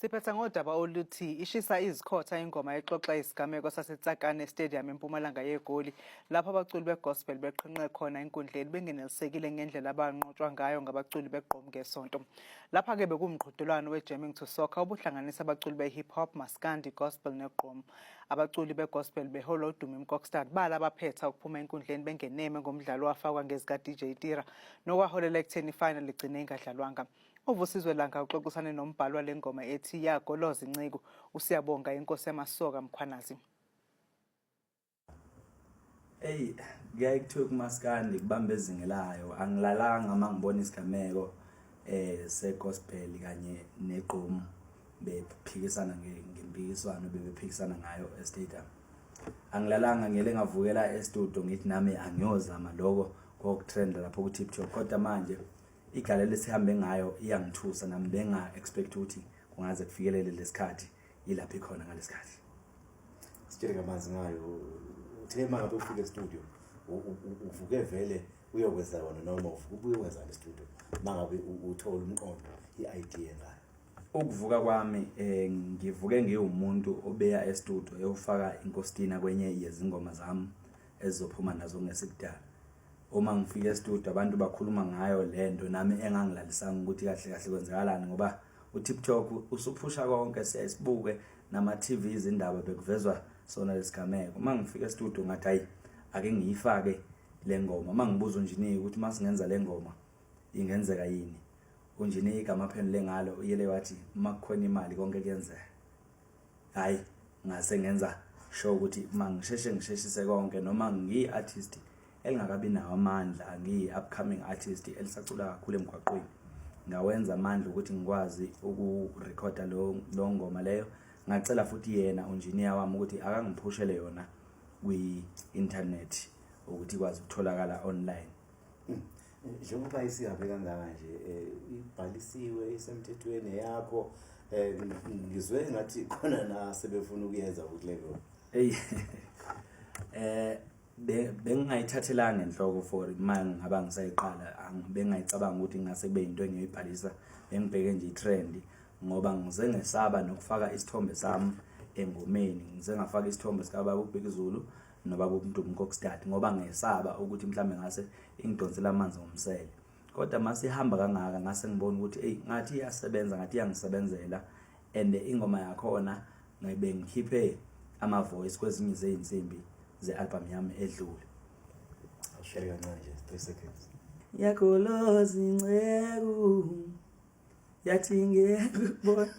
Siphetha ngodaba oluthi ishisa izikhotha ingoma exoxa isigameko saseTsakane Stadium empumalanga yeGoli lapho abaculi begospel beqhinqe khona enkundleni bengenelisekile ngendlela abanqotshwa ngayo ngabaculi begqom ngesonto. Lapha-ke bekuwumqhudelwano we-Jamming to Soccer obuhlanganisa abaculi be-hip hop, maskandi, gospel negqom. Abaculi begospel beholwa uDumi Mkokstad bala baphetha ukuphuma enkundleni bengeneme ngomdlalo owafakwa ngezika-DJ Tira nokwaholela ekutheni i-final igcine ingadlalwanga. UVusizwe Langa uxoxisane nombhali wale ngoma ethi Yagoloza Inceku, uSiyabonga Inkosi Yamasoka Mkhwanazi. Eyi kuyaye kuthiwe kumaskandi kubamba ezingelayo angilalanga uma ngibona isigameko segospel kanye negqomu bephikisana ngempikiswano bebephikisana ngayo estadium. Angilalanga ngele ngavukela estudio ngithi nami angiyozama lokho kokutrenda lapho ku-TikTok kodwa manje Igalelo esihambe ngayo iyangithusa nami benga expect ukuthi kungaze kufikelele lesikhathi ilapha ikhona ngalesikhathi. Sitshele kabanzi ngayo uthe uma ngabe ufika e-studio uvuke vele uyokwenza yona noma uvuke ubuye ukwenzani e-studio uma ngabe uthola umqondo i-idea ngayo? Ukuvuka kwami eh ngivuke ngiwumuntu obeya e-studio eyofaka inkostina kwenye yezingoma zami ezizophuma nazo ngesikudala. Uma ngifika e-studio abantu bakhuluma ngayo lento nami engangilalisanga ukuthi kahle kahle kwenzakalani ngoba uTikTok usuphusha konke siyaye sibuke nama-TV izindaba bekuvezwa sona lesigameko. Uma ngifika e-studio ngathi hayi ake ngiyifake le ngoma. Uma ngibuza unjiniya ukuthi uma singenza le ngoma ingenzeka yini, unjiniya igama aphendule ngalo uyele wathi uma kukhona imali konke kuyenzeka. Hhayi ngase ngenza sure ukuthi mangisheshe ngisheshise konke noma ngiyi-artist elingakabi nawo amandla ngiyi-upcoming artist elisacula kakhulu emgwaqweni ngawenza amandla ukuthi ngikwazi ukurekhoda lo ngoma leyo ngacela futhi yena unjiniya wami ukuthi akangiphushele yona kwi-internet ukuthi ikwazi ukutholakala online. Njengoba isihambe kangaka nje ibhalisiwe isemthethweni eyakho ngizwe ngathi khona na sebefuna ukuyenza kule ngoma. Eyi bengingayithathelanga enhloko for uma ngingaba ngisayiqala bengingayicabanga ukuthi ngingase kube yinto engiyoyibhalisa bengibheke nje i-trend ngoba ngize ngesaba nokufaka isithombe sami engomeni ngize ngafaka isithombe sikababa uBig Zulu nobaba uMdumo Kokstad ngoba ngesaba ukuthi mhlambe ngase ingidonsela amanzi ngomsele kodwa masihamba kangaka ngase ngibona ukuthi eyi ngathi iyasebenza ngathi iyangisebenzela and ingoma yakhona ngibe ngikhiphe ama-voice kwezinye zey'nsimbi ze-album yami edlule. Awushele kancane nje 3 seconds. Yagoloza inceku yathi ngeke ukubona.